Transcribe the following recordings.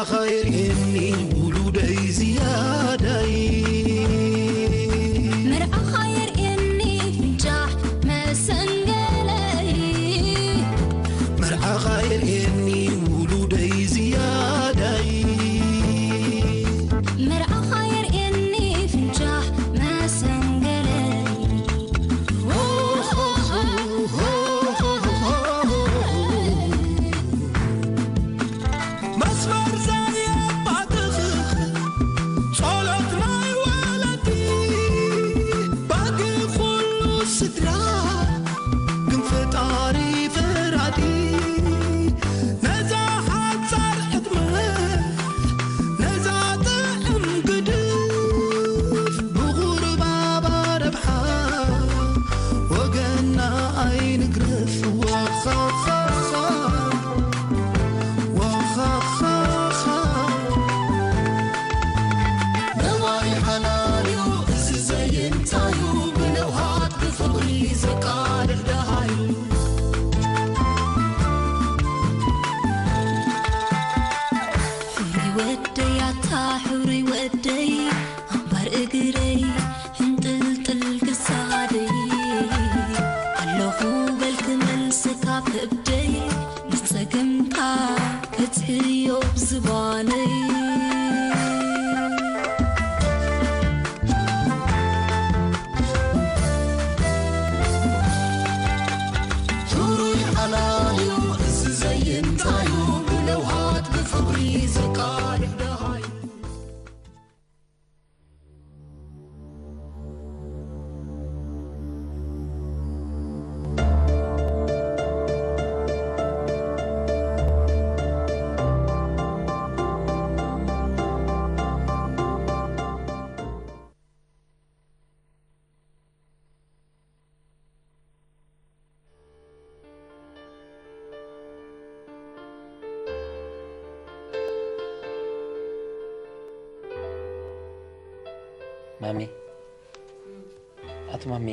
ኻየርእየኒ ውሉደይ ዝያዳይ። መርዓኻ የርእየኒ ፍንጫሕ መሰንገለይ። መርዓኻ የርእየኒ ውሉደይ ዝያዳይ። መርዓኻ የርእየኒ ፍንጫሕ መሰንገለይ። መስመር ዘየባትኽ ጸሎት ናይ ወለዲ። ባጊ ኩሉ ስድራ ግን ፈጣሪ ፈራዲ። ነዛ ሓጻር ዕድመ ነዛ ጥዕም ግድፍ ብቑርባባ ረብሓ ወገና ኣይንግረፍ። ወኻኻኻ ወኻኻኻ ነዋይ ሓላልዩ እዚ ዘይንታዩ ብለውሃት ብፍቕሪ ዘቃልዕ ደሃዩ። ሕሩይ ወደይ ኣታ ሕሩይ ወደይ ኣንባር እግረይ ሕንጥልጥል ክሳደይ ኣለኹ በልክ መልሲ ካብ ከብደይ ንጸገምካ ከጽሕዮ ብዝባነይ። ሕሩይ ሓላልዩ እዚ ዘይንታዩ ብለውሃት ብፍቕሪ ዘቃልዕ ደሃዩ። ማሚ፣ ኣቲ ማሚ፣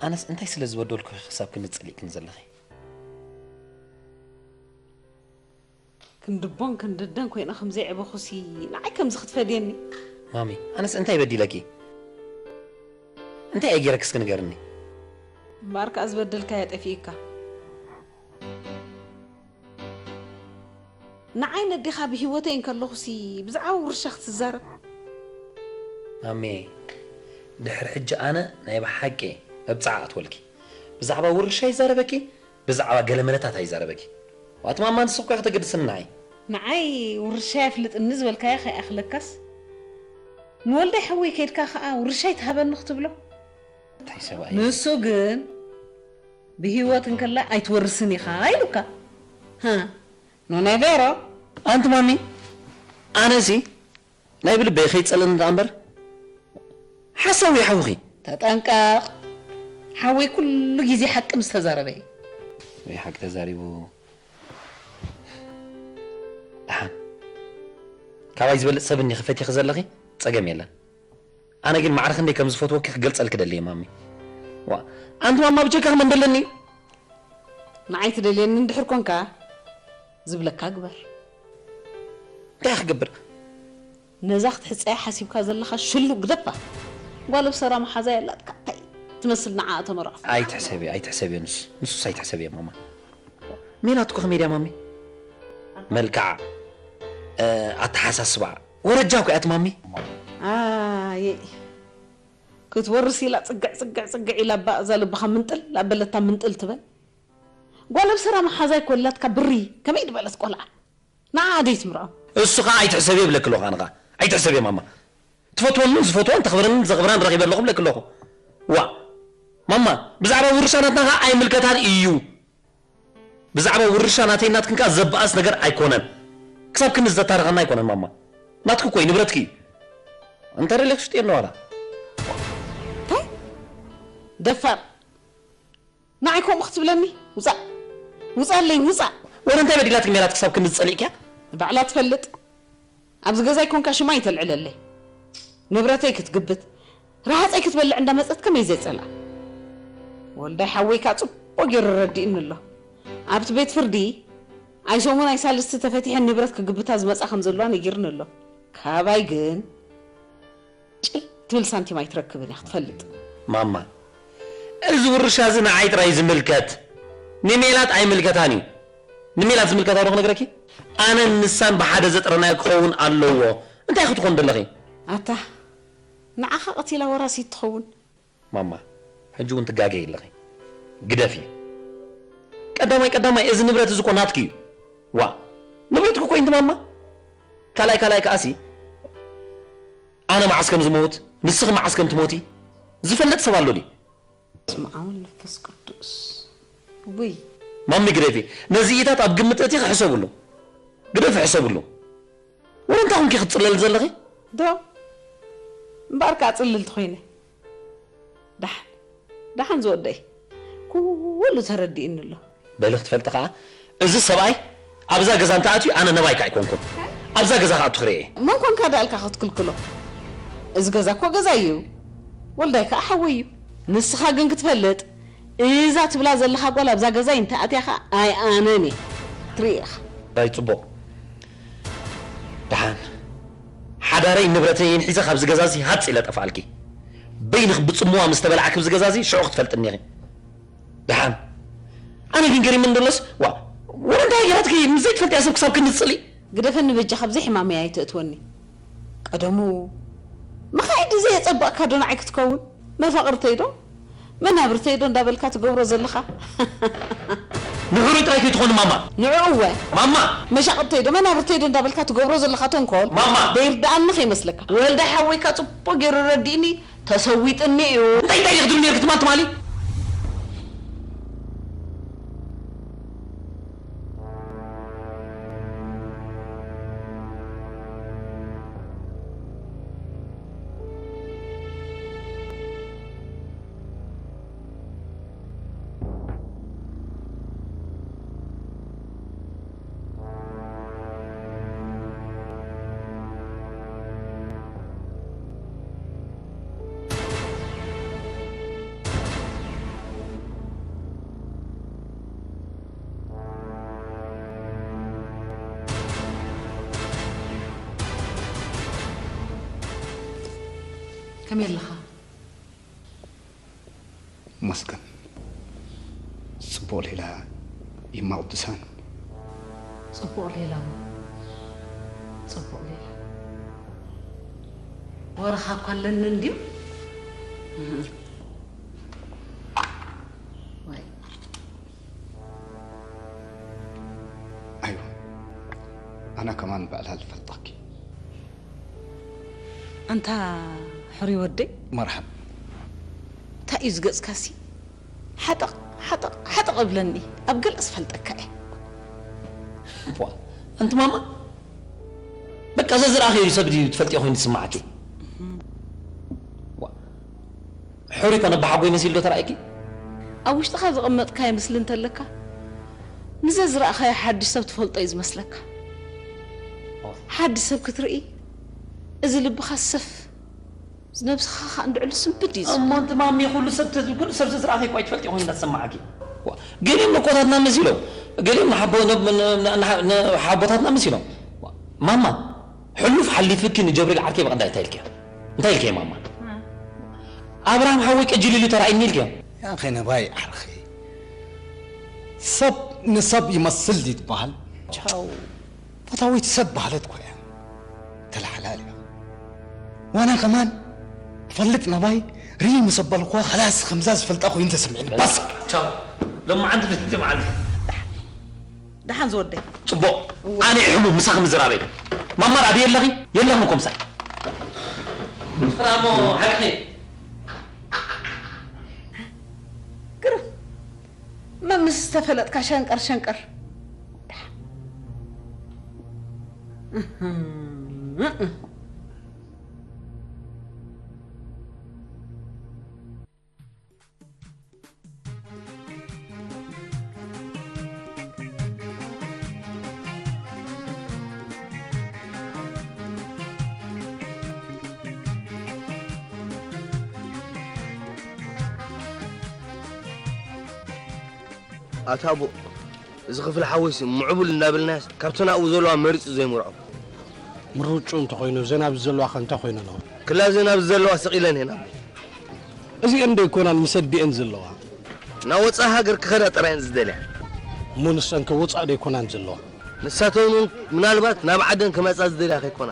ኣነስ እንታይ ስለ ዝበደልኩ ክሳብ ክንዲ ጸሊእክኒ ዘለኺ? ክንድቦን ክንድደን ኮይነ ከምዘይዕበኹሲ ንዓይ ከምዚ ክትፈድየኒ? ማሚ፣ ኣነስ እንታይ በዲለኪ? እንታይ እየ ገይረኪ እስኪ ንገርኒ? እምበኣር ከኣ ዝበደልካዮ ጠፊእካ። ንዓይ ነዴኻ ብህይወተይ እንከለኹሲ ብዛዕባ ውርሻ ክትዛረብ? ማሜ፣ ድሕሪ ሕጂ ኣነ ናይ ብሓቂ መብጽዓ ኣትወልኪ። ብዛዕባ ውርሻ ይዛረበኪ፣ ብዛዕባ ገለ መለታት ኣይዛረበኪ። ዋት ማማ ንስኺ እኮ ከተገድስኒ ንዓይ። ንዓይ ውርሻይ ኣፍልጥኒ ዝበልካዮ ከይኣኽለካስ ንወልዳይ ሓወይ ከይድካ ከኣ ውርሻይ ትሃበኒ ክትብሎ? እንታይ ሰብኣይ? ንሱ ግን ብህይወት እንከላ ኣይትወርስን ኢኻ ኢሉካ። ሃ፣ ኖ ኔቬሮ። ኣንቲ ማሚ፣ ኣነሲ ናይ ብልበይ ከይጸልእኒ ደኣ እምበር ሓሳዊ ሓውኺ። ተጠንቀቕ። ሓወይ ኩሉ ግዜ ሓቂ ምስ ተዛረበ እዩ። ወይ ሓቂ ተዛሪቡ። ደሓን ካባይ ዝበልጽ ሰብ እኒኺ ፈቲኺ ዘለኺ ጸገም የለን። ኣነ ግን ማዕረ ክንደይ ከም ዝፈትወኪ ክገልጸልኪ ደሊ እየ ማሚ። ዋ፣ ኣንቲ ማማ ብጀካኺ መን ደለኒ እዩ? ንዓይ ትደልየኒ እንድሕር ኮንካ ዝብለካ ግበር። እንታይ ክገብር? ነዛ ክትሕጸያ ሓሲብካ ዘለኻ ሽሉ ግደፋ። ጓል ኣብሰራ መሓዛ የላትካ እንታይ ትመስል ንዓኣ ተመርዖ። ኣይትሕሰብዮ፣ ኣይትሕሰብዮ ንሱ። ንሱስ ኣይትሕሰብዮ ማማ። ሜላት እኮ ከመይ ድያ ማሚ? መልክዓ፣ እ፣ ኣተሓሳስባኣ ወረጃ እኮ እያ እቲ ማሚ። ኣየ ክትወርስ ኢላ ጽግዕ ጽግዕ ጽግዕ ኢላ እባ እዛ ልብኻ ምንጥል ኣበለታ ምንጥል ትበል። ጓል ኣብሰራ መሓዛ ኣይኮላትካ ብሪ ከመይ ዝበለት ቆልዓ። ንዓ ደይ ትምርዖ። እሱ ኸዓ ኣይትሕሰብዮ ይብለኪ ኣለኹ ኣነ ኸዓ። ኣይትሕሰብዮ ማማ። ትፈትወንን ዝፈትዋን ተኽብረንን ዘኽብራን ረኺበ ኣለኹ ብለኪ ኣለኹ። ዋ ማማ፣ ብዛዕባ ውርሻ ናትና ኸዓ ኣይምልከታን እዩ። ብዛዕባ ውርሻ ናተይ ናትክን ከኣ ዘበኣስ ነገር ኣይኮነን። ክሳብ ክንዲ ዘታርኸና ኣይኮነን ማማ። ናትኪ እኮ እዩ፣ ንብረትኪ እዩ። እንተ ደሊኽሽ ሽጥዮ ዋላ። እንታይ ደፋር ንዓይ ከምኡ ክትብለኒ? ውፃእ ውፃለይ ውፃእ። ወረ እንታይ በዲላትኪ ሜላት ክሳብ ክንዲ ዝጸሊእክያ? ባዕላ ትፈልጥ። ኣብዚ ገዛይ ኮንካ ሽማ ኣይተልዕለለይ። ንብረተይ ክትግብት ረሃፀይ ክትበልዕ እንዳመፀት ከመይ ዘይ ፀልኣ? ወልዳይ ሓወይ ከዓ ፅቡቅ ገይሩ ረዲእኒ ኣሎ። ኣብቲ ቤት ፍርዲ ኣይ ሰሙን ኣይ ሳልስቲ ተፈቲሐን ንብረት ክግብታ ዝመጻ ከም ዘለዋ ነጊርኒ ኣሎ። ካባይ ግን ጭል ትብል ሳንቲም ኣይትረክብን እያ ክትፈልጥ። ማማ፣ እዚ ውርሻ እዚ ንዓይ ጥራይ ዝምልከት፣ ንሜላት ኣይምልከታን እዩ። ንሜላት ዝምልከታ ዶ ክነግረኪ? ኣነን ንሳን ብሓደ ዘጥረናዮ ክኸውን ኣለዎ። እንታይ ክትኾን ደለኺ? ኣታ ንዓኻ ቀቲላ ወራሲት ትኸውን። ማማ፣ ሕጂ እውን ትጋገይ ኣለኺ። ግደፊ። ቀዳማይ ቀዳማይ እዚ ንብረት እዚ እኮ ናትኪ እዩ። ዋ፣ ንብረትኪ እኮ እዩ ማማ። ካልኣይ ካልኣይ ከኣሲ ኣነ መዓስ ከም ዝመውት ንስኺ መዓስ ከም ትሞቲ ዝፈልጥ ሰብ ኣሎ ድዩ? በስመ ኣብ ወወልድ ወመንፈስ ቅዱስ። ውይ። ማሚ ግደፊ። ነዚ ኢታት ኣብ ግምት እቲ ክሕሰብሉ። ግደፊ ሕሰብሉ። ወረ እንታይ ኮንኪ ክትጽለል ዘለኺ? ዶ እምበኣር ከኣ ጽልልቲ ኮይነ። ደሓን ደሓን ዝወደይ ኩሉ ተረዲእኒ ኣሎ። በሊ ክትፈልጢ ከኣ እዚ ሰብኣይ ኣብዛ ገዛ እንተኣትዩ ኣነ ነባይካ ኣይኮንኩን። ኣብዛ ገዛ ከኣ ትኽርኤ። መን ኮንካ ዳልካ ክትክልክሎ? እዚ ገዛ እኮ ገዛ እዩ። ወልዳይ ከኣ ሓወይ እዩ። ንስኻ ግን ክትፈልጥ እዛ ትብላ ዘለኻ ጓል ኣብዛ ገዛይ እንተኣትያ ከኣ ኣይ ኣነን እየ። ትርኢ ኢኻ። ኣይ ጽቡቕ። ደሓን ሓዳረይ ንብረተይን ሒዘ ካብዚ ገዛዚ ሃጽ ኢለ ጠፍኣልኪ። በይንኺ ብጽምዋ ምስ ተበላዕኪ ኣብዚ ገዛዚ ሽዑ ክትፈልጥኒ ኢኺ። ደሓን ኣነ ግን ገሪምን ደሎስ ዋ ወረ እንታይ ገራትኪ ምስ ዘይትፈልጥያ ሰብ ክሳብ ክንጽሊ ግደፈኒ በጃ ካብዚ ሕማመይ ኣይተእትወኒ። ቀደሙ መኻይዲ ዘየጸበቕካ ዶ ንዓይ ክትከውን መፋቕርተይ ዶ መናብርተይ ዶ እንዳበልካ ትገብሮ ዘለኻ? ንሕሩይ ጥራይ ከይትኾኒ ማማ። ንዕኡ እወ። ማማ። መሻቕብተይ ዶ መናብርተይ ዶ እንዳበልካ ትገብሮ ዘለኻ ተንኮል ማማ። ደይርድኣኒ ከይመስለካ። ወልዳይ ሓወይካ ጽቡቕ ገይሩ ረዲእኒ ተሰዊጥኒ እዩ። እንታይ እንታይ ክትብል ነርኪ ትማል ትማሊ? ከመይ ኣለኻ? መስገን። ጽቡቕ ሌላ ይማ ቅዱሳን። ጽቡቕ ሌላ እሞ። ጽቡቕ ሌላ። ወረኻ እኳ ኣለኒ እንድዩ። ዋይ። ኣይዋ። ኣነ ከማን ብዕላል እፈልጠኪ። ኣንታ ሕሩይ ወደይ። መርሓብ። እንታይ እዩ ዝገጽካሲ? ሓጠቕ ሓጠቕ ሓጠቕ እብለኒ ኣብ ገለ ዝፈልጠካ እየ። ዋ፣ ኣንቲ ማማ፣ በቃ ዘዝረኣኸ እዩ ሰብ ድዩ ትፈልጥዮ ኮይኑ ዝስምዓኪ? ዋ፣ ሕሩይ ኮነ ብሓጎይ መሲሉ ዶ ተራእየኪ? ኣብ ውሽጥኻ ዘቐመጥካዮ ምስሊ እንተለካ፣ ንዘዝረኣኻዮ ሓድሽ ሰብ ትፈልጦ እዩ ዝመስለካ። ሓድሽ ሰብ ክትርኢ፣ እዚ ልብኻ ሰፍ፣ ነብስኻ ኸኣ እንድዕሉ ስንብድ እዩ ዝብል። እሞ ኣንቲ ማሚ፣ ኩሉ ሰብ ተ-፣ ኩሉ ሰብ ዘዝረኣኺ እኮ ኣይትፈልጢ ኮይኑ እንዳተሰማዓኪ። ዋ፣ ገሊኦም ነኮታትና መሲሎም፣ ገሊኦም ንሓቦ-፣ ን-፣ ን-፣ ን-፣ ንሓ-፣ ንሓቦታትና መሲሎም። ዋ፣ ማማ፣ ሕሉፍ ሓሊፍኪ ንጀብሪል ዓርከይ በቐንዳ እንታይ ኢልክዮ? እንታይ ኢልክዮ ማማ? እ። ኣብርሃም ሓወይ ቀጂሉ ኢሉ ተራእይኒ ኢልክዮ? ያኸ ነባይ ዓርኸይ፣ ሰብ ንሰብ ይመስል ድዩ ትበሃል? ቻው። ፈታዊት ሰብ በሃለት እኮ እያ። ተለሓላል እያ። ዋና ከማን ትፈልጥ ነባይ ርኢ ምስ ኣበልኩዋ፣ ኸላስ ከምዛ ዝፈልጣ ኮይኑ ተሰሚዕኒ። ባስ። ቻው። ሎማዓንቲ ፍትቲ መዓልቲ። ደሓን ዝወደይ። ጽቡቕ። እወ። ኣነ እየ ሕሙም ምሳኺ ምዝራበይ። ማማ ዳኣ ኣበይ ኣለኺ? የለኽን እኮ ምሳይ። ፍራሞ ሓቂ። ግርም። መምስ ዝተፈለጥካ ሸንቀር ሸንቀር። ኣታ ቡ-፣ እዚ ክፍሊ ሓወይሲ ምዕቡል እንዳበልናስ ካብተን ኣብኡ ዘለዋ መሪጹ ዘይምርዖ። ምርጩ እንተኾይኑ፣ እዘን ኣብዚ ዘለዋ ከ እንታይ ኮይነን? ክላ እዘን ኣብዚ ዘለዋ ስቕ ኢለን እየን ኣቦይ። እዚአን ዶ ይኮናን ምስ ኣዲአን ዘለዋ? ናብ ወጻኢ ሃገር ክኸዳ ጥራይ እየን ዝደልያ። እሞ ንሰን ከ ወጻኢ ዶ ይኮናን ዘለዋ? ንሳተን እውን ምናልባት ናብ ዓደን ክመጻ ዝደልያ ከይኮና።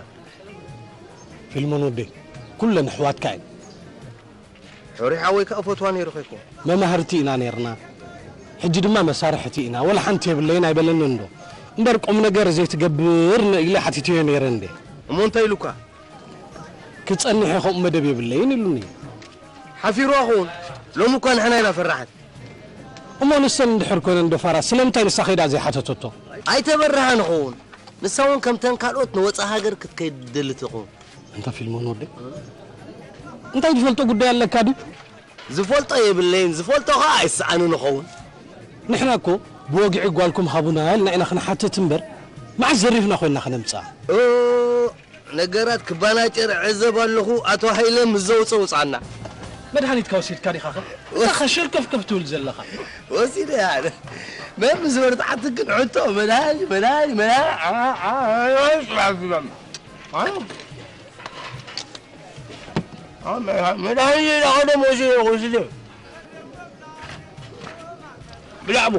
ፊልሞን ወደይ፣ ኩለን ኣሕዋትካ እየን። ሕሩይ ሓወይ ከኣ እፈትዋ ነይሩ ከይኮ። መማህርቲ ኢና ነይርና፣ ሕጂ ድማ መሳርሕቲ ኢና። ወላ ሓንቲ የብለይን ኣይበለንን ዶ? እምበር ቁም ነገር ዘይትገብር ነ-፣ ኢለ ሓቲተዮ ነይረ እንዴ። እሞ እንታይ ኢሉካ? ክጸንሕ እየ፣ ከምኡ መደብ የብለይን ኢሉኒ። ሓፊርዋ ኸውን። ሎሚ እኳ ንሕና ኢና ፈራሓት። እሞ ንሰን እንድሕር ኮይነን ደፋራት፣ ስለምንታይ ንሳ ከይዳ ዘይሓተተቶ? ኣይተበርሃን ኸውን። ንሳ እውን ከምተን ካልኦት ንወጻኢ ሃገር ክትከይድ ትደሊ ትኸውን። እንታ ፊልሞን ወደይ፣ እንታይ ዝፈልጦ ጉዳይ ኣለካ ድዩ? ዝፈልጦ የብለይን፣ ዝፈልጦ ኸኣ ኣይሰኣንን እኸውን። ንሕና እኮ ብወግዒ ጓልኩም ሃቡና ኢልና ኢና ክንሓትት እምበር፣ መዓስ ዘሪፍና ኮይንና ክነምጽኣ? ኦ፣ ነገራት ክባናጨር ዕዘብ ኣለኹ፣ ኣቶ ሃይለ ምስ ዘውፀ ውፅኣና። መድሃኒትካ ወሲድካ ዲኻ ኸ? እታ ኸ ሸልከፍከፍ ትብል ዘለኻ? ወሲደ ኣነ። መም ዝበርትዓት ግን ሕቶ፣ መድሃኒ፣ መድሃኒ፣ መድሃኒ፣ ዓ፣ ዓ፣ ዓ፣ ዓ፣ ዓ፣ ዓ፣ መድሃኒ፣ መድሃኒ፣ ዳ ቀደም ወሲደ፣ ወሲደ። ብላዕቦ።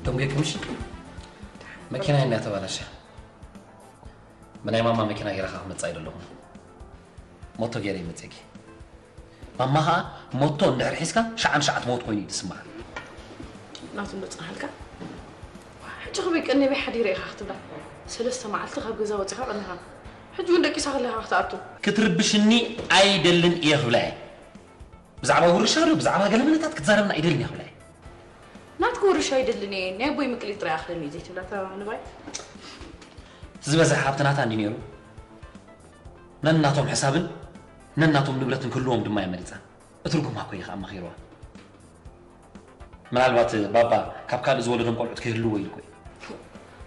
ደንጉየኪ ምሽ? መኪናይ እናተባላሸ። ብናይ ማማ መኪና ገይረ ከዓ ክመጽእ ኣይደለኹን። ሞቶ ገይረ ይመጽእኪ። ማማ ከዓ ሞቶ እንድሕር ሒዝካ ሸዓን ሸዓት ሞት ኮይኑ እዩ ዝስምዓ። ናቱ እንዶ ጽናሕልካ። ሕጂ ክበይ ቀኒበይ ሓዲረ ኢኻ ክትብላ። ሰለስተ መዓልቲ ካብ ገዛ ወጺኻ ቀኒኻ። ሕጂ እውን ደቂሳ ከለኻ ክትኣቱ። ክትርብሽኒ ኣይደልን እየ ክብላ እየ። ብዛዕባ ውርሻ ዶ ብዛዕባ ገለ መለታት ክትዛረብና ኣይደልን እየ ክብላ እየ። ናትኩ ውርሻ ኣይደልን እየ፣ ናይ ኣቦይ ምቅሊት ጥራይ ኣኽለኒ እዩ ዘይትብላ እታ ንባይ። ዝበዝሐ ሃብቲ ናታ እንዲ ነይሩ። ነናቶም ሕሳብን ነናቶም ንብረትን ክህልዎም ድማ እያ መሪጻ። እቲ ርጉም ኣኮይ ከኣ ኣማኺርዋ። ምናልባት ባባ ካብ ካልእ ዝወለዶም ቆልዑት ክህልዎ ኢሉ እኮ እዩ።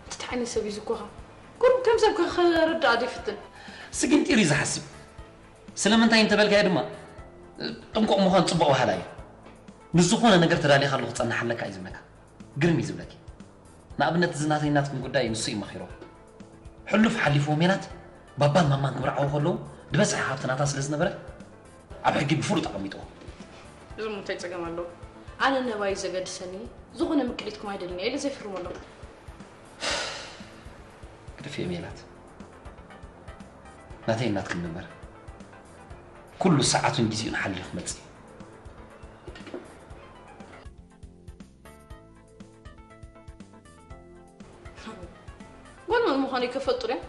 እንታይ ዓይነት ሰብ እዩ ዝኮኻ? ቁሩብ ከም ሰብ ክርዳእ ዶ ይፍትን? ስግንጢር እዩ ዝሓስብ። ስለምንታይ እንተበልካዮ ድማ፣ ጥንቁቕ ምዃን ጽቡቕ ባህላ እዩ። ምስ ዝኾነ ነገር ተዳሊኻ ኣለኹ ክጸንሓለካ እዩ ዝብለካ። ግርም እዩ ዝብለኪ። ንኣብነት፣ እዚ ናተይ ናትኩም ጉዳይ ንሱ እዩ መኺርዎ። ሕሉፍ ሓሊፍዎ ሜላት፣ ባባን ማማን ክምርዓዉ ከለዉ፣ ዝበዝሐ ሃብቲ ናታ ስለ ዝነበረ፣ ኣብ ሕጊ ብፍሉጥ ኣቐሚጥዎ። እዚ እሞ እንታይ ጸገም ኣለዎ? ኣነ ነባይ ዘገድሰኒ፣ ዝኾነ ምቅሊትኩም ኣይደልን እየ ኢለ ዘይፍርመሎም። ግደፍዮ ሜላት። ናተይ ናትክን ንበር። ኩሉ ሰዓቱን ግዜኡን ሓሊፉ ክመጽእ እዩ። ጓል መን ምዃነይ ከፈልጡ ድዮም?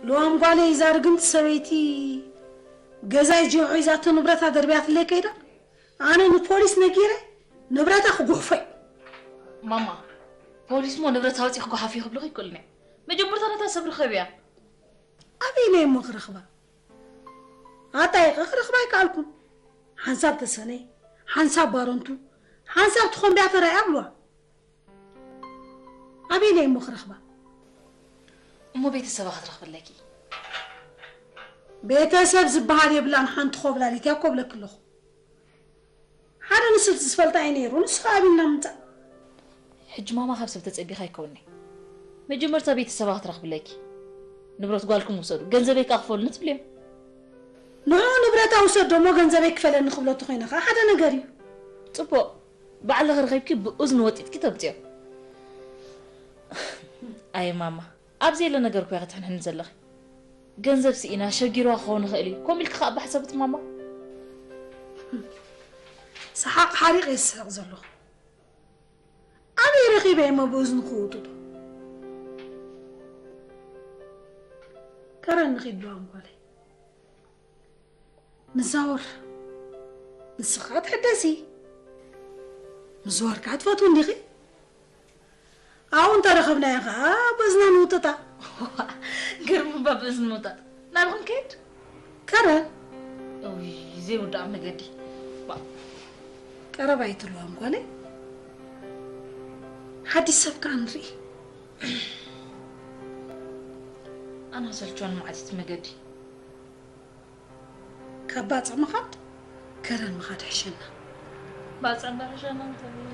ልዋም ጓለይ፣ እዛ ርግምቲ ሰበይቲ ገዛይ ጅሆ ሒዛቶ ንብረታ ደርብያትለይ ከይዳ፣ ኣነ ንፖሊስ ነጊረ ንብረታ ክጉሕፎ እዩ። ማማ፣ ፖሊስ እሞ ንብረት ኣውፂኡ ክጓሓፍ እዩ ክብልኺ ኣይክእልን እየ። መጀመርታ ነታ ሰብ ርኸብያ። ኣበይ ኢለ እሞ ክረኽባ? ኣታ ኢኸ ክረኽባ ኣይከኣልኩን። ሓንሳብ ተሰነይ፣ ሓንሳብ ባረንቱ፣ ሓንሳብ ትኾን ቢያ ተራእያ ብልዋ። ኣበይ ናይ እሞ ክረኽባ? እሞ ቤተሰባ ክትረኽብለኪ። ቤተሰብ ዝበሃል የብላን፣ ሓንቲ ኮብላሊት እያ ኮብለኪ ኣለኹ። ሓደ ንሱ ዝፈልጣ እዩ ነይሩ፣ ንሱ ከዓ ኣቢልና ምምፃእ። ሕጂ ማማ ካብ ሰብ ተፀቢኻ ኣይከውንይ። መጀመርታ ቤተሰባ ክትረኽብለኪ። ንብረት ጓልኩም ውሰዱ፣ ገንዘበይ ከዓ ክፈሉኒ ትብልዮም። ንዑ ንብረታ ውሰዶ እሞ ገንዘበይ ክፈለኒ ክብሎ ተኾይነ ከዓ ሓደ ነገር እዩ። ፅቡቕ፣ ባዕልኺ ረኺብኪ ብእዝኒ ወጢጥኪ ተምፅዮ። ኣየ ማማ፣ ኣብ ዘየለ ነገር እኮ ኢኺ ትሕንሕኒ ዘለኺ። ገንዘብ ስኢና ሸጊርዋ ክኸውን ይኽእል እዩ። ከምኡ ኢልኪ ከዓ ባሕሰብት ማማ። ሰሓቕ ሓሪቕ እየ ዝስሕቕ ዘለኹ። ኣበይ ረኺበ እየ እሞ ብእዝኒ ክውጥጦ? ከረን ንኺድ ብኣንኳለይ። ንዛወር። ንስኻ ትሕደሲ። ምዝዋር ከዓ ትፈትው እንዲኺ? ኣብኡ እንተረኸብናዮ ኸዓ በዝና ንውጥጣ። ግርም እባ በዝኒ ምውጣጥ። ናብኹም ከይድ? ከረ። እውይ፣ ዘይውዳእ መገዲ። ባ- ቀረባ ኣይትልዋም ጓለይ። ሓዲስ ሰብ ከዓ ንርኢ። ኣና ሰልችዋን መዓልቲ እቲ መገዲ። ካብ ባጽዕ ምኻድ ከረን ምኻድ ይሕሸና። ባጽዕ እምበር ይሕሸና እንተበሉ።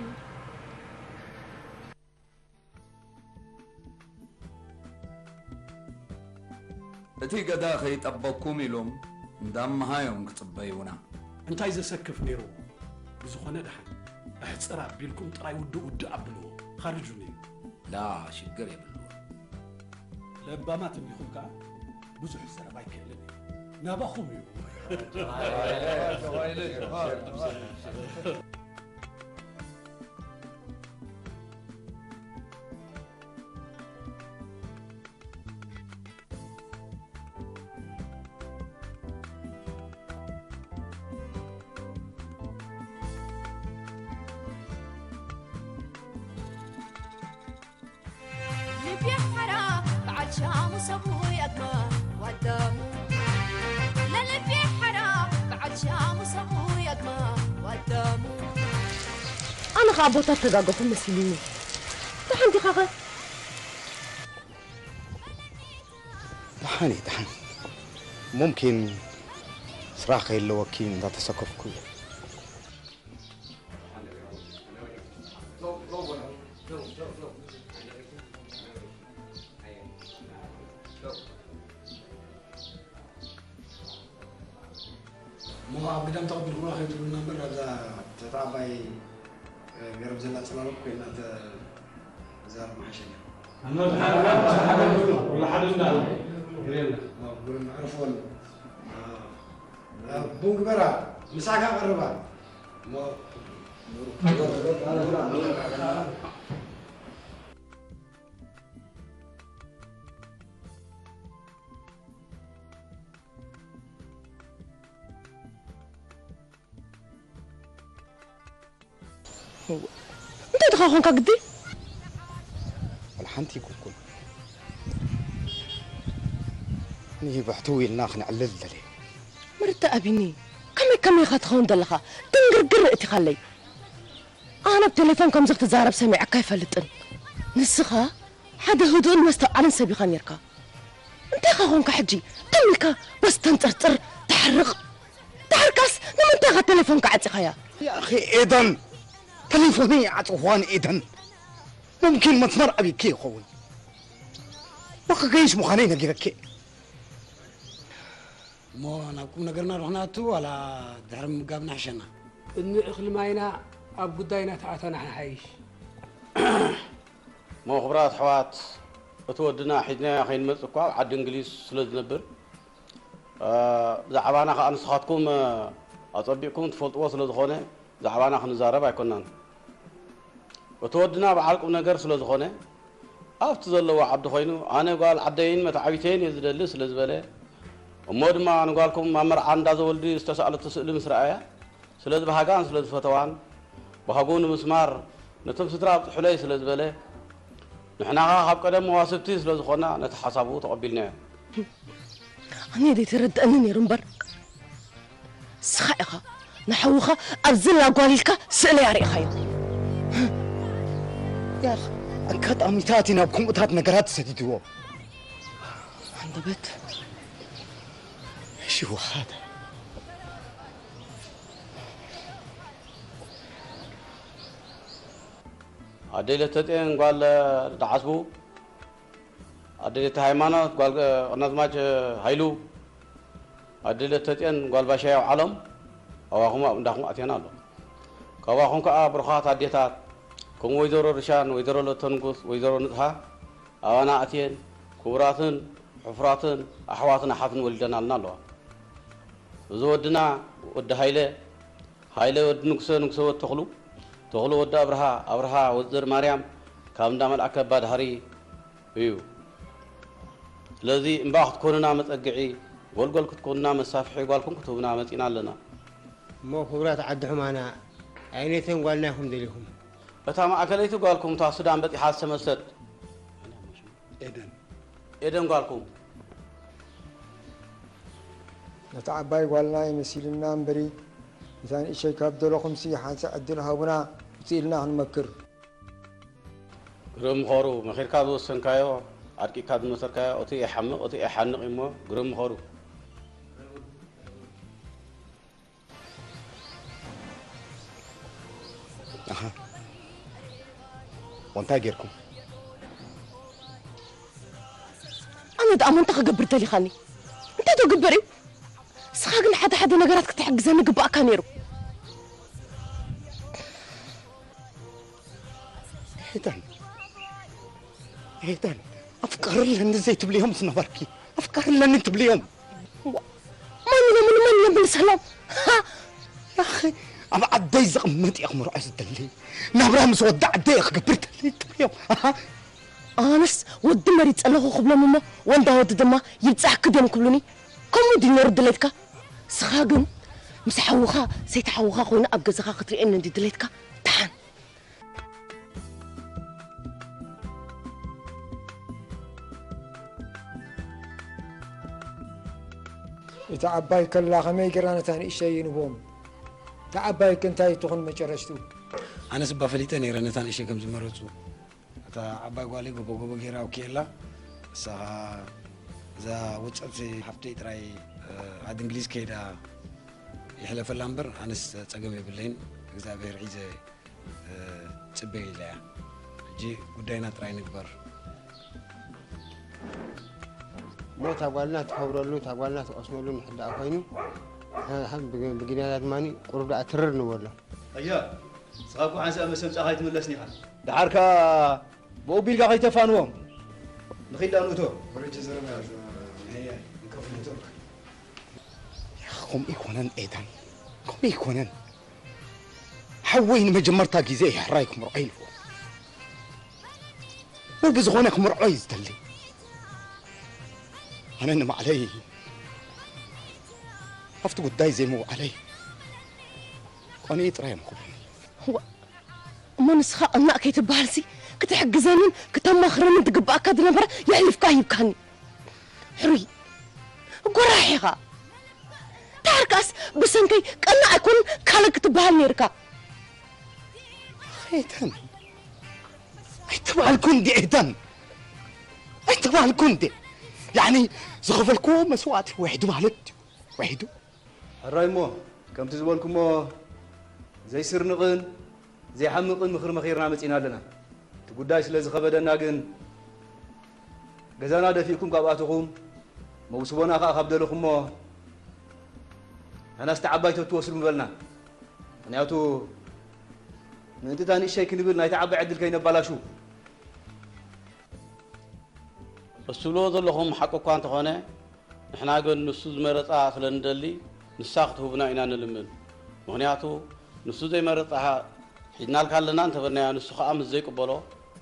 እቲ ገዳ ከይጠበኩም ኢሎም እንዳመሃዮም ክጽበዩና። እንታይ ዘሰክፍ ነይርዎ? ብዝኾነ ደሓን ኣሕጽር ኣቢልኩም ጥራይ ውድእ ውድእ ኣብልዎ። ኻርጁኒ። ላ ሽግር የብልዎ። ለባማት እንዲኹም ከኣ ብዙሕ ዘረባ ኣይክእልን እዩ። ናባኹም እዩ። ልቤ ሓራ በዓል ሻሙ ሰብኡ ያግማ ዋዳሙ ለልቤ ሓራ በዓል ሻሙ ሰብኡ ያግማ ዋዳሙ ኣነ ኸዓ ቦታ ተጋገኹ መሲሉኒ። ደሓን ዲኻ ኸ? ደሓን እየ ደሓን። ሙምኪን ስራሕ ከይለወኪ እንዳተሰከፍኩ እየ። እሞ ኣብ ግዳም ተቐቢልኩምና ከይትብሉና እምበር ኣብዛ ትሕቲ ዓባይ ገረብ ዘላ ጽላሎት ኮይና ተዛረብ መሓሸ ነይሩ። ኩሉ ሓደ እንዳለ ግሬና ጉርም ዕርፎን ቡን ግበራ ምሳካ ቀርባ እሞ እንታይ ድኻ ኾንካ ግዲ? ወላ ሓንቲ ይኩኩን ንብሕትው ኢልና ክንዕልል ደለየ። ምርተ ኣቢኒ ከመይ ከመይ ኢኻ ትኸውን ዘለኻ? ድንግርግር እቲኻለይ። ኣነ ብ ቴሌፎን ከምዚ ክትዛረብ ሰሚዐካ ኣይፈልጥን። ንስኻ ሓደ ህዱእን መስተውዓልን ሰብ ኢኻ ኔርካ። እንታይ ኢኻ ኾንካ ሕጂ? ከመይ ኢልካ በስ ተንጠርጥር፣ ተሕርቕ? ድሓርካስ ንምንታይ ኢኻ ቴሌፎንካ ዓጺኻያ? ያኺ ኤደን፣ ቴሌፎነይ ይዓጽኽዋ ንኤደን። ሙምኪን መስመር ኣቢኪ ይኸውን። ወክገይሽ ምዃነይ ነጊረኪ። እሞ ናብ ቁም ነገርና ዶ ክንኣቱ ዋላ ድሕሪ ምምጋብ ንሕሸና? ቅድሚ እኽሊ ማይና ኣብ ጉዳይና ተኣታና ንሓይሽ። እሞ ክቡራት ኣሕዋት፣ እቲ ወድና ሒዝናዮ ከይንመጽእ እኳ ኣብ ዓዲ እንግሊዝ ስለ ዝነብር፣ ብዛዕባና ከኣ ንስኻትኩም ኣጸቢቕኩም ትፈልጥዎ ስለ ዝኾነ፣ ብዛዕባና ክንዛረብ ኣይኮናን። እቲ ወድና በዓል ቁም ነገር ስለ ዝኾነ፣ ኣብቲ ዘለዎ ዓዲ ኮይኑ፣ ኣነ ጓል ዓደይን መተዓቢተይን እየ ዝደሊ ስለ ዝበለ፣ እሞ ድማ ንጓልኩም ኣብ መርዓ እንዳ ዘወልዲ ዝተሳእለቶ ስእሊ ምስ ረኣያ፣ ስለ ዝበሃጋን ስለ ዝፈተዋን፣ ባህጉ ንምስማር ነቶም ስድራ ኣብጽሑለይ ስለ ዝበለ፣ ንሕና ኸኣ ካብ ቀደም መዋስብቲ ስለ ዝኾና ነቲ ሓሳቡ ተቐቢልናዮ። ኣነ ዘይተረድኣኒ ነይሩ እምበር፣ ንስኻ ኢኻ ንሓውኻ ኣብ ዘላ ጓል ኢልካ ስእለይ ኣርኢኻዮ። ያኽ፣ ኣጋጣሚታት ናብ ከምኡታት ነገራት ሰዲድዎ። ኣንደበት ሽውሃት። ኣደይ ለተጤን ጓል ደዓስቡ፣ ኣደይ ለተ ሃይማኖት ጓል ቀናዝማች ሃይሉ፣ ኣደይ ለተጤን ጓል ባሻይ ኣውዓሎም፣ ኣዋኹም ኣብ እንዳኹም ኣትየን ኣሎ። ካባኹም ከኣ ብሩኻት ኣዴታት፣ ከም ወይዘሮ ርሻን፣ ወይዘሮ ለተንጉስ፣ ወይዘሮ ንጽሃ፣ ኣባና ኣትየን፣ ክቡራትን ሕፉራትን ኣሕዋትን ኣሓትን ወሊደናልና ኣለዋ። እዚ ወድና ወዲ ሃይለ፣ ሃይለ ወዲ ንጉሰ፣ ንጉሰ ወዲ ተኽሉ፣ ተኽሉ ወዲ ኣብርሃ፣ ኣብርሃ ወዲ ዘርማርያም ካብ እንዳ መልኣከ ኣባድሃሪ እዩ። ስለዚ እምባ ክትኮኑና መጸግዒ፣ ጎልጎል ክትኮኑና መሳፍሒ ጓልኩም ክትህቡና መጺና ኣለና። እሞ ክቡራት ዓዲ ሑማና፣ ኣየነይተን ጓልና ኢኹም ደሊኹም? እታ ማእከለይቲ ጓልኩም እታ ሱዳን በጺሓ ዝተመልሰት። ኤደን። ኤደን ጓልኩም። ነታ ዓባይ ጓልና የመሲልና እምበሪ፣ ነታ ንእሸይ ካብ ደለኹምሲ ሓንሳእ ዕድል ሃቡና፣ ውፅእ ኢልና ክንመክር። ግርም ምኸሩ፣ መኺርካ ዝወሰንካዮ፣ ኣድቂቕካ ዝመሰርካዮ፣ እቲ ይሓምቕ፣ እቲ ይሓንቕ እሞ፣ ግርም ምኸሩ። ኣሃ። ወንታይ ጌርኩም? ኣነ ደኣ ሞ እንታይ ክገብር ደሊኻኒ? እንታይ ዶ ግበር እዩ? ንስኻ ግን ሓደ ሓደ ነገራት ክትሕግዘኒ ግባእካ ነይሩ። ኤደን፣ ኤደን፣ ኣፍቀርለኒ ዘይትብልዮም ዝነበርኪ፣ ኣፍቀርለኒ ትብልዮም። ዋ፣ ማን ኢሎም ንመን ኢሎም ምልሰሎም? ሃ! ያኺ፣ ኣብ ዓደይ ዝቕመጥ እየ ክምርዖ ዝደሊ። ናብራ ምስ ወዲ ዓደይ እየ ክገብር ደሊ ትብልዮም። ኣሃ። ኣነስ ወዲ መሪጸ ኣለኹ ክብሎም እሞ፣ ወንዳ ወዲ ድማ ይብጻሕኪ ድዮም ክብሉኒ? ከምኡ ድዩ ነይሩ ድሌትካ? ንስኻ ግን ምስ ሓውኻ፣ ሰይቲ ሓውኻ ኮይና ኣብ ገዛኻ ክትርእየኒ እንዲ ድሌትካ? ደሓን። እታ ዓባይ ከላ ከመይ ጌራ ነታ ንእሽተይ ይንቦም? እታ ዓባይ ከ እንታይ ትኹን መጨረሽቱ? ኣነስ እባ ፈሊጠ ነይረ ነታ ንእሽተይ ከም ዝመረጹ። እታ ዓባይ ጓለይ ጎቦ ጎቦ ጌራ ኣውኪኤላ። ንሳ ኸኣ እዛ ውጽዕቲ ሓፍተይ ጥራይ፣ እ፣ ዓዲ እንግሊዝ ከይዳ ይሕለፈላ እምበር ኣነስ ጸገም የብለይን። እግዚኣብሔር ሒዘ፣ እ፣ ጽበ ኢላ እያ። ሕጂ ጉዳይና ጥራይ ንግበር። እሞ እታ ጓልና ትኸብረሉ፣ እታ ጓልና ትቐስነሉ እንድሕር ደኣ ኮይኑ፣ ሓ-፣ ሓ-፣ ብግ-፣ ብግዳያ ድማኒ ቁሩብ ደኣ ትርር ንበሎ። ኣያ፣ ንስኻ እኮ ሓንሳእ መሰምጻ ከይትምለስኒ ኢኻ። ደሓር ከኣ ብኡ ቢልካ ከይተፋንዎም። ንኺድ ደኣ ንእቶ። ወረጀ ዘረባ ኣያ፣ ንከፍልቶ። ከምኡ ኣይኮነን ኤዳን፣ ከምኡ ኣይኮነን። ሓወይ ንመጀመርታ ግዜ እዩ ሕራይ ክምርዖ ኢልዎ። ብዝኾነ ክምርዖ እዩ ዝደሊ። ኣነ ንባዕለይ ኣብቲ ጉዳይ ዘይምውዓለይ ቀንኡ ጥራይ እዮም ክብሉኒ። እዋ፣ እሞ ንስኻ ቅናእ ከይትበሃልሲ ክትሕግዘንን ክተማኽረንን ትግብኣካ ዝነበረ የሕሊፍካ ሂብካኒ። ሕሩይ፣ ጎራሕ ኢኻ። ደሓር ከኣስ ብሰንከይ ቅናእ ኣይኮነን ካልእ ክትበሃል ነይርካ። ኤደን፣ ኣይተባልኩ እንዲ ኤደን፣ ኣይተባልኩ እንዲ። ያኒ ዝኸፈልኩዎ መስዋእቲ ውሒዱ ማለት እዩ። ውሒዱ። ሕራይ እሞ፣ ከምቲ ዝበልኩሞ፣ ዘይስርንቕን ዘይሓምቕን ምኽሪ መኺርና መጺና ኣለና። እቲ ጉዳይ ስለ ዝኸበደና ግን፣ ገዛና ደፊእኩም ካብ ኣተኹም፣ መውስቦና ከኣ ካብ ደለኹሞ፣ ንሕናስ እታ ዓባይ ተትወስዱ ምበልና። ምኽንያቱ፣ ምእንቲ እታ ንእሽተይ ክንብል ናይታ ዓባይ ዕድል ከይነባላሹ። እትብልዎ ዘለኹም ሓቂ እኳ እንተኾነ፣ ንሕና ግን ንሱ ዝመረጻ ስለ እንደሊ፣ ንሳ ክትህቡና ኢና ንልምን። ምኽንያቱ፣ ንሱ ዘይመረጻ ሒዝናልካ ኣለና እንተበልናዮ፣ ንሱ ኸኣ ምስ ዘይቅበሎ፣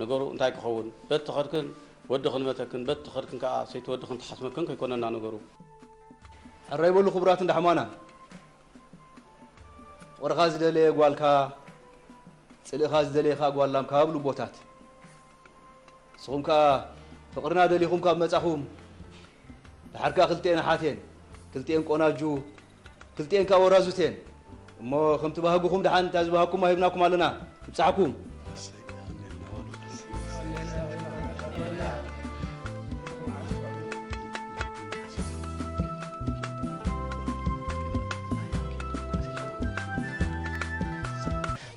ነገሩ እንታይ ክኸውን? በቲ ኸድክን ወዲ ክንመተክን፣ በቲ ኸድክን ከኣ ሰይቲ ወዲ ክንተሓስመክን ከይኮነና ነገሩ። ሕራይ በሉ ክቡራት እንዳ ሕማና። ፍቕርኻ ዝደለየ ጓልካ፣ ጽልእኻ ዝደለየ ኸኣ ጓል ላምካ ኣብ ልቦታት። ንስኹም ከኣ ፍቕርና ደሊኹም ካብ መጻኹም፣ ደሓር ከኣ ክልቲኤን ኣሓት እየን፣ ክልቲኤን ቆናጁ፣ ክልቲኤን ከኣ ወራዙት እየን። እሞ ከምቲ ባህግኹም ደሓን እንታይ ዝበሃግኩሞ ሂብናኩም ኣለና። ይብጻሕኩም።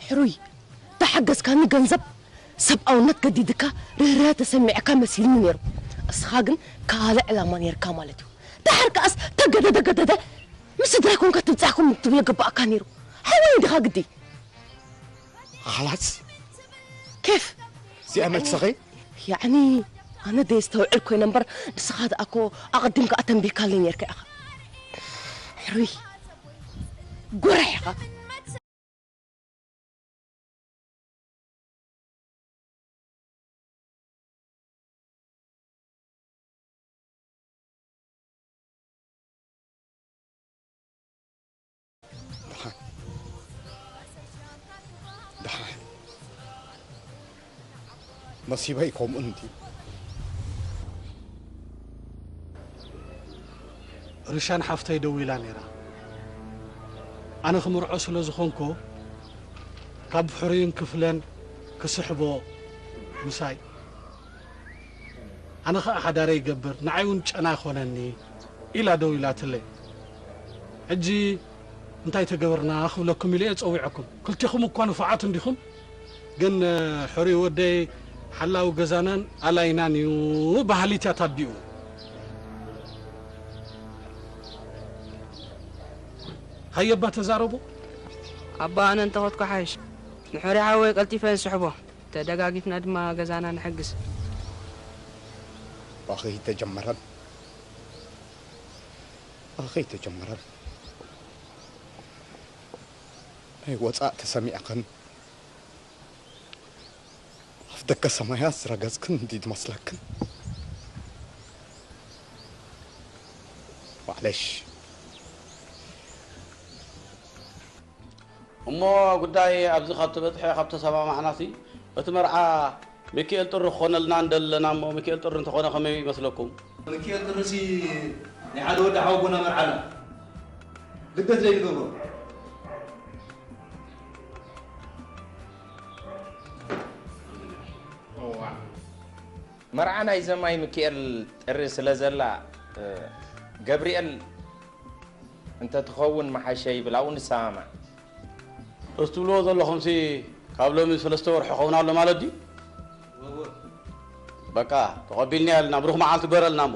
ሕሩይ፣ ተሓገዝካኒ ገንዘብ፣ ሰብኣውነት ገዲድካ፣ ርህራሄ ተሰሚዕካ መሲልኒ ነይሩ። እስኻ ግን ካልእ ዕላማ ነይርካ ማለት እዩ። ደሓር ከኣስ ተገደደ ገደደ፣ ምስ ስድራይ ኮንካ ትብጻሕኩም ትብል ግባእካ ነይሩ። ሓወይ እንዲኻ ግዲ። ኻላስ? ኬፍ? እዚኣ መልስኺ? ያዕኒ፣ ኣነ ደየስተውዕል ኮይነ እምበር፣ ንስኻ ደኣ እኮ ኣቐዲምካ ኣተንቢህካለይ ነይርካ ኢኻ። ሕሩይ። ጎራሕ ኢኻ። ደሓን። ደሓን። መሲበይ ከምኡ እንድዩ። ርሻን ሓፍተይ ደዊላ ነይራ። ኣነ ክምርዖ ስለ ዝኾንኩ፣ ካብ ሕሩይን ክፍለን ክስሕቦ ምሳይ። ኣነ ኸኣ ሓዳረይ ይገብር፣ ንዓይ እውን ጨና ይኾነኒ ኢላ ደዊላትለይ። ሕጂ እንታይ ተገበርና ክብለኩም ኢለ እየ ጸዊዐኩም። ክልቴኹም እኳ ንፉዓት እንዲኹም፣ ግን ሕሩይ ወደይ ሓላዊ ገዛናን ኣላይናን እዩ በሃሊት እያ ታዲኡ። ሃየባ ተዛረቡ። ኣባ ኣነ እንተኸድኩ ሓይሽ። ንሕሩይ ሓወይ ቀልጢፈ ንስሕቦ። ተደጋጊፍና ድማ ገዛና ንሕግዝ። ባኺ ተጀመረን። ባኺ ተጀመረን። ናይ ወጻእ ተሰሚዕኽን፣ ኣፍ ደገ ሰማያት ዝረገጽክን እንዲ ዝመስለክን። ማዕለሽ። እሞ ጉዳይ ኣብዚ ካብ ተበጽሐ፣ ካብ ተሰማማዕናሲ፣ እቲ መርዓ ሚኪኤል ጥሪ ክኾነልና እንደለና እሞ፣ ሚኪኤል ጥሪ እንተኾነ ከመይ ይመስለኩም? ሚኪኤል ጥሪሲ ናይ ሓደ ወዲ ሓወቦና መርዓና። ልደት ዘይንገብሮ። እዋ። መርዓ ናይ ዘማይ ሚኪኤል ጥሪ ስለ ዘላ፣ እ፣ ገብርኤል እንተትኸውን መሓሸ ይብል፣ ኣብኡ ንሰማማዕ። እዚ ትብልዎ ዘለኹምሲ ካብ ሎሚ ሰለስተ ወርሒ ክኸውን ኣሎ ማለት ድዩ? እወ። በቃ፣ ተቐቢልናዮ ኣለና። ብሩኽ መዓልቲ ግበረልና እሞ።